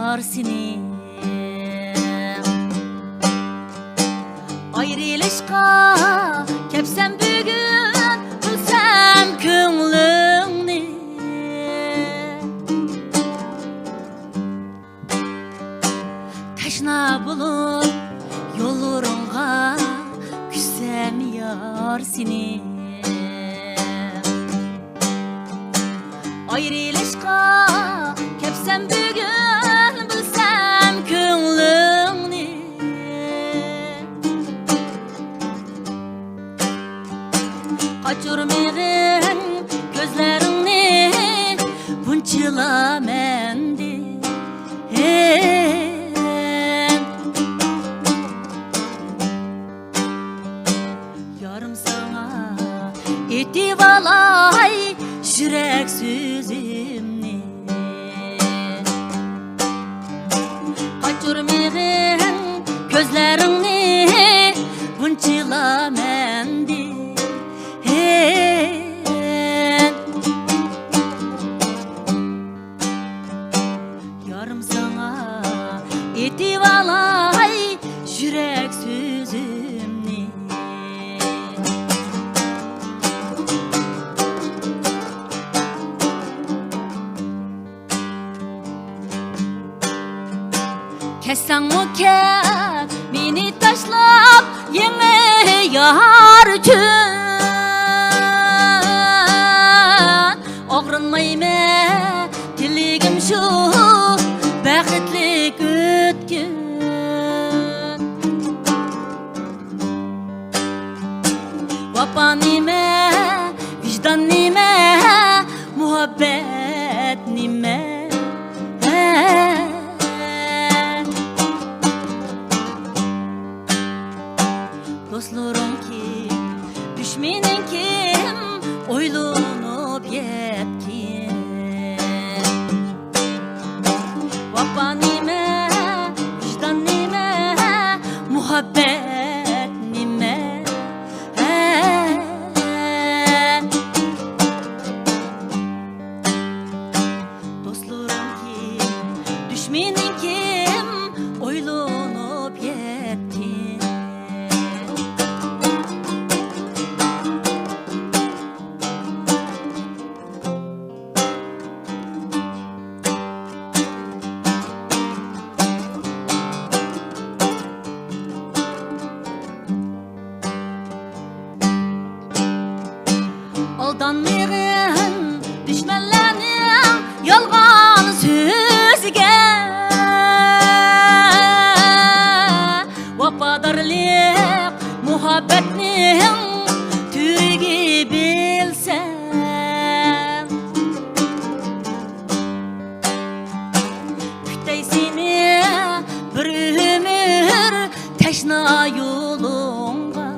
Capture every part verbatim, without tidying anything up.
سېنى. ئايرىلىشقا كەپسەن بۈگۈن، بىلسەم كۆڭلۈڭنى. تەشنا بولۇپ يوللىرىڭغا كۈتسەم يار سېنى. ئايرىلىشقا كەپسەن بۈگۈن، بىلسەم كۆڭلۈڭنى. قاچۇرمىغىن كۆزلىرىڭنى بۇنچىلا مەندىن. يارىم ساڭا ئېيتىۋالاي يۈرەك سۆزۈمنى. قاچۇرمىغىن كۆزلىرىڭنى بۇنچىلا مەندىن. يارىم ساڭا ئېيتىۋالاي يۈرەك سۆزۈمنى. كەتسەڭمۇ كەت مېنى تاشلاپ يېڭى يار ئۈچۈن. ئاغرىنمايمەن تىلىگىم شۇ بەختلىك ئۆتكۈن. ۋاپا نېمە، ۋىجدان نېمە، مۇھەببەت نېمە؟ دوستلىرىڭ كىم، دۈشمىنىڭ كىم، ئويلىنىپ يەتكىن. ۋاپا نېمە، ۋىجدان نېمە، مۇھەببەت نېمە؟ ھە. دوستلىرىڭ كىم، دۈشمىنىڭ كىم، ئويلىنىپ يەتكىن. ئالدانمىغىن دۈشمەنلەرنىڭ يالغان سۆزىگە. ۋاپادارلىق مۇھەببەتنىڭ تۈۋرۈكى بىلسەم. كۈتەي سېنى بىر ئۆمۈر تەشنا يولۇڭغا.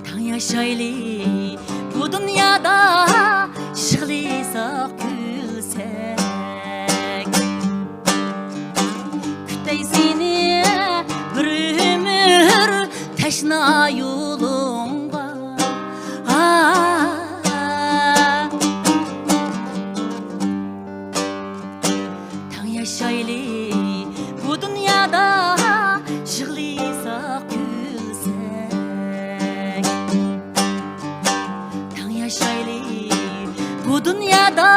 تەڭ ياشايلى بۇ دۇنيادا، يىغلىساق كۈلسەك. كۈتەي سېنى بىر ئۆمۈر تەشنا يولۇڭغا. تەڭ ياشايلى بۇ دۇنيادا، يىغلىساق كۈلسەك. تەڭ ياشايلى بۇ دۇنيادا،